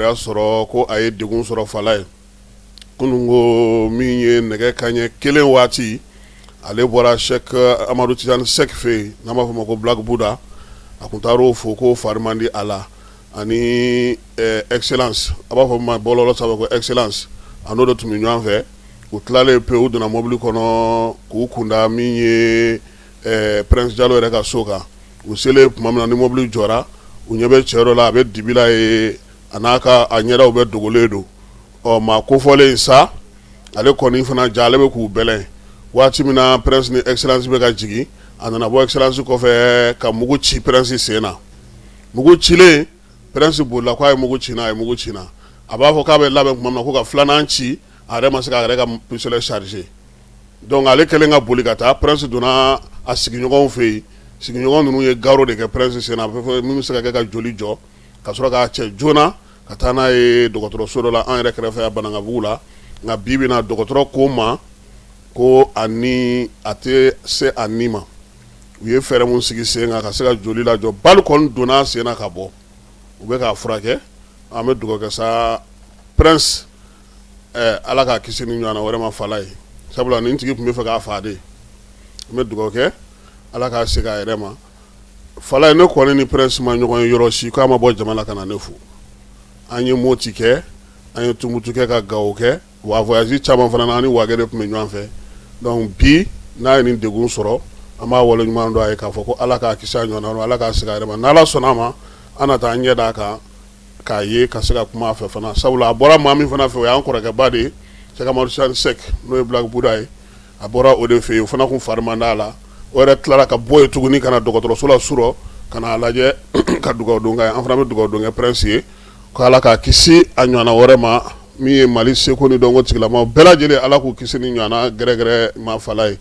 kibaruya sɔrɔ ko a ye degun sɔrɔ fala ye. Kunun ko min ye nɛgɛ kanɲɛ kelen waati, ale bɔra Sɛki Amadu Tijani Sɛki fɛ yen, n'an b'a fɔ ma ko Black Buda. A tun taar'o fo k'o fari man di a la, ani Excellence, a b'a fɔ ma bɔlɔlɔ sanfɛ ko Excellence, a n'o de tun bɛ ɲɔgɔn fɛ. U tilalen pewu, u donna mobili kɔnɔ k'u kunda min ye Prince Jalo yɛrɛ ka so kan. U selen tuma min na ni mobili jɔra, u ɲɛ bɛ cɛ dɔ la, a bɛ dibi la yen, a n'a ka a ɲɛdaw bɛɛ dogolen don. Ɔ maa kofɔlen sa, ale kɔni fana ja ale bɛ k'u bɛlɛn. Waati min na Prince ni Excellence bɛ ka jigin, a nana bɔ Excellence kɔfɛ ka mugu ci Prince sen na. Mugu cilen, Prince bolila k'a ye mugu ci n na, a ye mugu ci n na. A b'a fɔ k'a bɛ labɛn tuma min na ko ka filanan ci, a yɛrɛ ma se k'a yɛrɛ ka pistolet charger. Donc ale kɛlen ka boli ka taa, Prince donna a sigiɲɔgɔnw fɛ yen. Sigiɲɔgɔn ninnu ye garrot de kɛ Prince sen na, a bɛ fɔ min bɛ se ka kɛ ka joli jɔ, ka sɔrɔ k'a cɛ joona ka taa n'a ye dɔgɔtɔrɔso dɔ la an yɛrɛ kɛrɛfɛ yan Banankabugu la. Nka bi bi na, dɔgɔtɔrɔ ko ma ko a ni a tɛ se a ni ma. U ye fɛɛrɛ mun sigi sen kan ka se ka joli lajɔ, balle kɔni donna a sen na ka bɔ, u bɛ k'a furakɛ. An bɛ dugawu kɛ sa, Prince, Ala k'a kisi ni ɲɔgɔnna wɛrɛ ma fala ye, sabula nin tigi tun bɛ fɛ k'a faa de. An bɛ dugawu kɛ, Ala k'a segin a yɛrɛ ma. Fala ye, ne kɔni ni Prince ma ɲɔgɔn ye yɔrɔ si k'a ma bɔ jama la ka na ne fo. An ye Moti kɛ, an ye Tumutu kɛ, ka Gawo kɛ, wa voyage caman fana na, an ni Wage de tun bɛ ɲɔgɔn fɛ. Donc bi n'a ye nin degun sɔrɔ, an b'a waleɲuman dɔn a ye k'a fɔ ko Ala k'a kisi a ɲɔgɔnna, Ala k'a segin a yɛrɛ ma. N'Ala sɔnna a ma, an na taa an ɲɛ d'a kan k'a ye, ka se ka kuma a fɛ fana, sabula a bɔra maa min fana fɛ, o y'an kɔrɔkɛba de ye, Sɛki Amadu Tijani Sɛki, n'o ye Black Buda ye. A bɔra o de fɛ yen, o fana tun fari man d'a la. O yɛrɛ tilara ka bɔ yen tuguni ka na dɔgɔtɔrɔso la surɔ ka n'a lajɛ ka dugawu don k'a ye. An fana bɛ dugawu don kɛ Prince ye ko Ala k'a kisi a ɲɔgɔnna wɛrɛ ma. Min ye Mali seko ni dɔnko tigilamaw bɛɛ lajɛlen, Ala k'u kisi ni ɲɔgɔnna gɛrɛgɛrɛ ma fala ye.